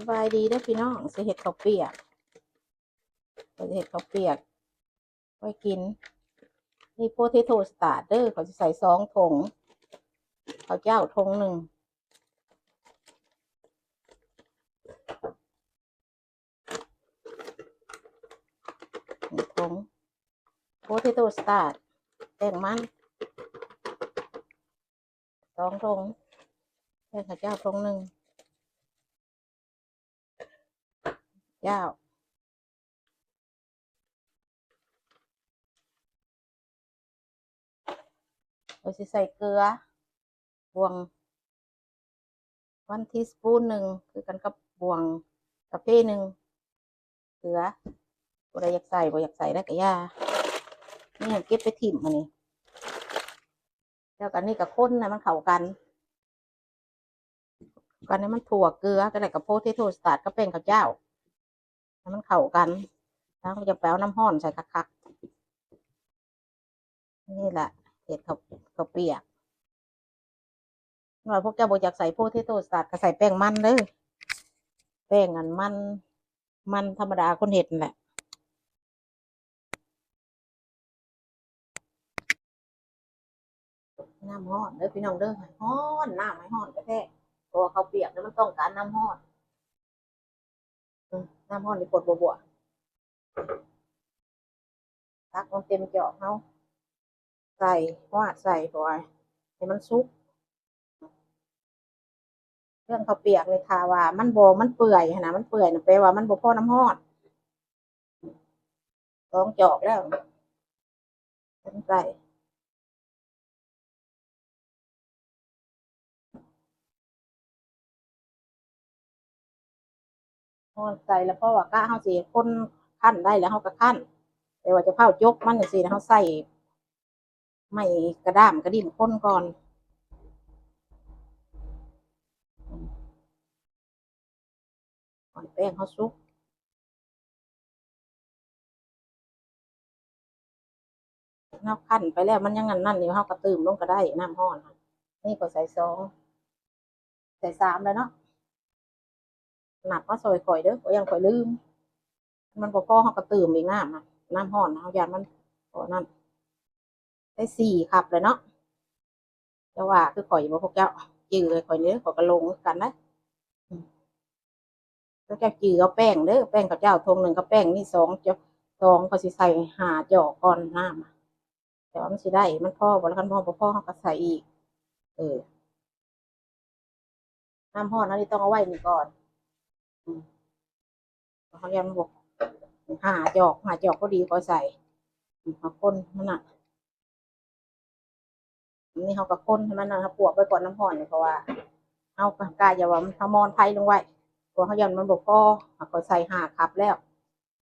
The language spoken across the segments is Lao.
ສະບາຍດີເດີພີ່ນ້ອງ, ຊິເຮັດເຂົ້າປຽກ, ຂ້ອຍຊິເຮັດເຂົ້າປຽກໄວ້ກິນ. ນີ້ potato starch ເດີ, ຂ້ອຍຊິໃສ່ສອງຖົງ, ເຂົ້າເຈົ້າຖົງໜຶ່ງ, ຖົງ potato starch ແປ້ງມັນ ສອງຖົງ, ແປ້ງເຂົ້າເຈົ້າຖົງໜຶ່ງ, ເຈົ້າ ຂ້ອຍຊິໃສ່ເກືອ ບ່ວງ one teaspoon ໜຶ່ງ ຄືກັນກັບບ່ວງກາເຟໜຶ່ງ, ເກືອ ຜູ້ໃດຢາກໃສ່ ບໍ່ຢາກໃສ່ແລ້ວກໍຢ່າ, ນີ້ເກັບໄປຖິ້ມ. ອັນນີ້ ແລ້ວກໍອັນນີ້ກໍຄົນໃຫ້ມັນເຂົ້າກັນ, ກັນໃຫ້ມັນທົ່ວເກືອ ກໍແລ້ວກໍ potato starch ກັບແປ້ງເຂົ້າເຈົ້າ ໃຫ້ມັນເຂົ້າກັນ, ແລ້ວກໍຈະໄປເອົານ້ຳຮ້ອນໃສ່ຄັກໆ. ນີ້ແຫຼະ ເຮັດເຂົ້າ ເຂົ້າປຽກ. ວ່າພວກເຈົ້າບໍ່ຢາກໃສ່ potato starch ກໍໃສ່ແປ້ງມັນເດີ, ແປ້ງອັນມັນ ມັນທຳມະດາຄົນເຮັດນັ້ນແຫຼະ. ນ້ຳຮ້ອນເດີພີ່ນ້ອງເດີ, ໃຫ້ຮ້ອນ ນ້ຳໃຫ້ຮ້ອນແທ້ໆ ເພາະວ່າເຂົ້າປຽກນີ້ມັນຕ້ອງການນ້ຳຮ້ອນ. ອືມ ນ້ຳຮ້ອນນີ້ປວດບົວໆ, ຕັກລົງເຕັມຈອກເຮົາ ໃສ່ ຫວາດໃສ່ ເພາະວ່າໃຫ້ມັນສຸກ. ເລື່ອງເຂົ້າປຽກນີ້ ຖ້າວ່າມັນບໍ່ ມັນເປື່ອຍຫັ້ນນະ, ມັນເປື່ອຍນະ ແປວ່າມັນບໍ່ພໍນ້ຳຮ້ອນ. ສອງຈອກແລ້ວ ໃສ່ ຮ້ອນໃສ່ແລ້ວ ເພາະວ່າກະເຮົາຊິຄົນ ຄັ້ນໄດ້ແລ້ວເຮົາກໍຄັ້ນ, ແຕ່ວ່າຈະເຜົາຈົກມັນຈັ່ງຊີ້ນະ ເຮົາໃສ່ໄມ້ກະດ້າມກະດິ້ນຄົນກ່ອນ. ອືມ ໃຫ້ແປ້ງເຮົາສຸກ ເຮົາຄັ້ນໄປແລ້ວມັນຍັງອັນນັ້ນຢູ່ ເຮົາກໍຕື່ມລົງກໍໄດ້ ນ້ຳຮ້ອນ. ນີ້ຂ້ອຍໃສ່ສອງ ໃສ່ສາມແລ້ວເນາະ, ນັບມາຊ່ອຍຂ້ອຍເດີ ຂ້ອຍຢ້ານຂ້ອຍລືມ. ມັນບໍ່ພໍເຮົາກໍຕື່ມອີກນ້ຳນະ, ນ້ຳຮ້ອນນະ ເຮົາຢ້ານມັນ ເພາະນັ້ນ ໄດ້ສີ່ຄັບແລ້ວເນາະ. ເຈົ້າວ່າຄືຂ້ອຍບໍ່ ພວກເຈົ້າຈື່ໃຫ້ຂ້ອຍເດີ ຂ້ອຍກໍຫຼົງຄືກັນນະ. ອືມ ພວກເຈົ້າຈື່ເອົາແປ້ງເດີ, ແປ້ງເຂົ້າເຈົ້າຖົງໜຶ່ງກັບແປ້ງນີ້ສອງ ສອງ ຂ້ອຍຊິໃສ່ຫ້າຈອກກ່ອນນ້ຳ, ແຕ່ວ່າມັນຊິໄດ້ ມັນພໍບໍ່ ລະຄັນບໍ່ ບໍ່ພໍເຮົາກໍໃສ່ອີກ. ເອີ ນ້ຳຮ້ອນອັນນີ້ຕ້ອງເອົາໄວ້ນີ້ກ່ອນ. ອືມ ເຮົາຍັງບໍ່ ຫ້າຈອກ ຫ້າຈອກພໍດີ ຂ້ອຍໃສ່ ອືມ ເຮົາຄົນມັນນະ. ອັນນີ້ເຮົາກໍຄົນໃຫ້ມັນນະ ເຮົາປວກໄວ້ກ່ອນນ້ຳຮ້ອນນີ້ ເພາະວ່າເຮົາກະ ກະຢ່າວ່າເຮົາມອນໄຟລົງໄວ້ ເພາະເຮົາຢ້ານມັນບໍ່ພໍ. ເຮົາກໍໃສ່ຫ້າຄັບແລ້ວ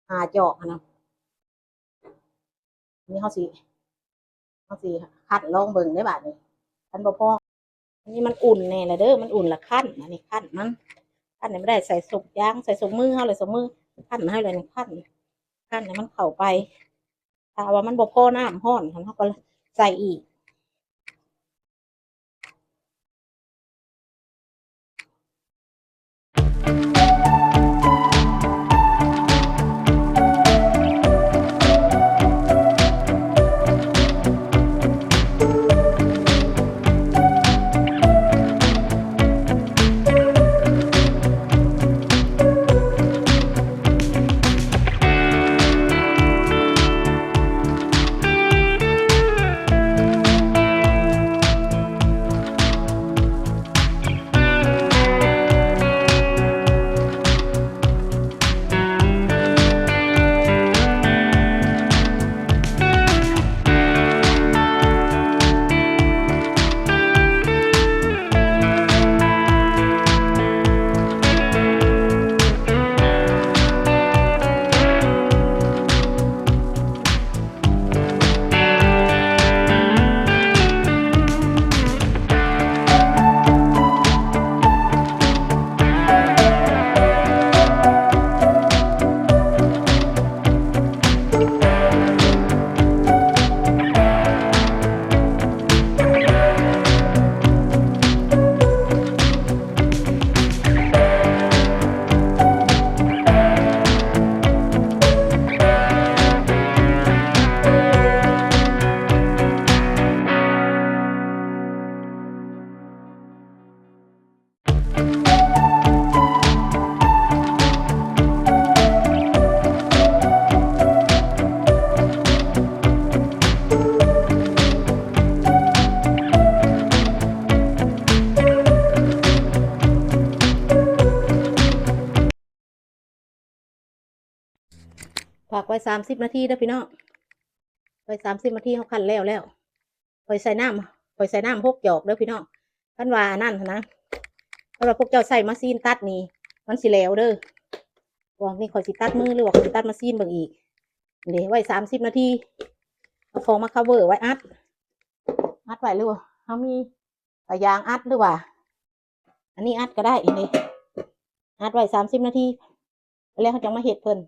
ຫ້າຈອກຫັ້ນນະ. ນີ້ເຮົາຊິ ເຮົາຊິຄັ້ນລອງເບິ່ງເດ້ບາດນີ້ ຄັນບໍ່ພໍ. ອັນນີ້ມັນອຸ່ນແນ່ລະເດີ ມັນອຸ່ນລະຄັ້ນ. ອັນນີ້ຄັ້ນມັນ ຄັ້ນໃຫ້ມັນໄດ້ ໃສ່ສົບຢາງ ໃສ່ສົບມືເຮົາເລີຍ ສົບມືຄັ້ນໃຫ້ເລີຍນີ້ ຄັ້ນ ຄັ້ນໃຫ້ມັນເຂົ້າໄປ. ຖ້າວ່າມັນບໍ່ພໍນ້ຳຮ້ອນ ເຮົາກໍໃສ່ອີກ. ເ ພັກໄວ້ສາມສິບນາທີເດີພີ່ນ້ອງ. ໄວ້ສາມສິບນາທີ ເຮົາຄັ້ນແລ້ວແລ້ວ ຂ້ອຍໃສ່ນ້ຳ ຂ້ອຍໃສ່ນ້ຳຫົກຈອກເດີພີ່ນ້ອງ. ຄັນວ່າອັນນັ້ນຫັ້ນນະ ຄັນວ່າພວກເຈົ້າໃຊ້ມາຊີນຕັດນີ້ ມັນຊິແຫຼວເດີ. ພວກນີ້ຂ້ອຍຊິຕັດມື ຫຼືວ່າຂ້ອຍຊິຕັດມາຊີນເບິ່ງອີກ. ນີ້ເດ້ ໄວ້ສາມສິບນາທີ ເອົາຂອງມາ cover ໄວ້ ອັດ ອັດໄວ້ ຫຼືວ່າເຮົາມີ ປາຍາງອັດ ຫຼືວ່າອັນນີ້ອັດກໍໄດ້ ນີ້ ອັດໄວ້ສາມສິບນາທີ ແລ້ວເຮົາຈັ່ງມາເຮັດເພິ່ນ.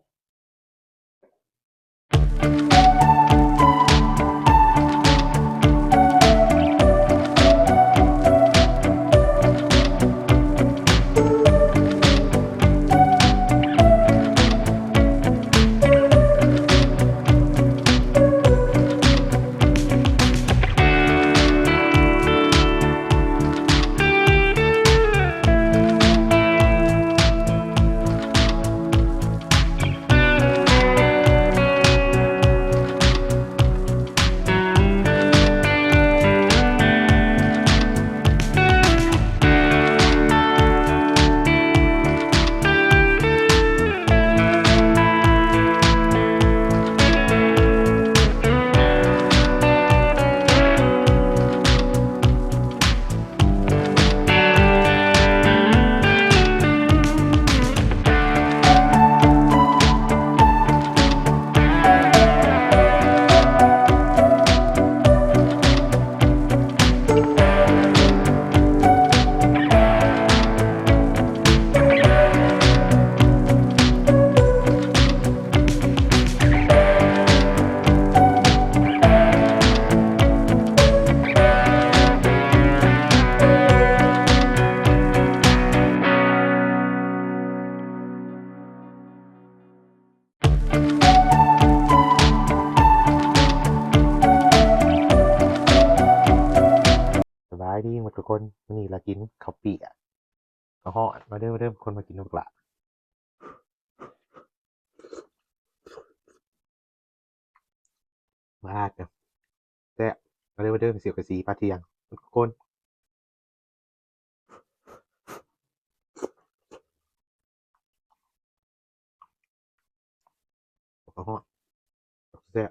ສະບາຍດີໝົດທຸກຄົນ. ມື້ນີ້ລາກິນເຂົ້າປຽກ ເຂົ້າຮ້ອນ. ມາເດີ ມາເດີ ຄົນມາກິນນຳບັກຫຼ້າ. ມາດ ແຊບ. ມາເດີ ມາເດີ ເສຍກະສີພາທ່ຽງທຸກຄົນ. ແຊບ.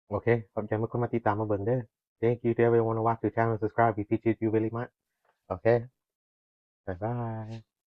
ໂອເຄ ຂອບໃຈໝົດຄົນມາຕິດຕາມມາເບິ່ງເດີ. Thank you to everyone who watch the channel, subscribe, we appreciate you very much. ໂອເຄ ບາຍບາຍ.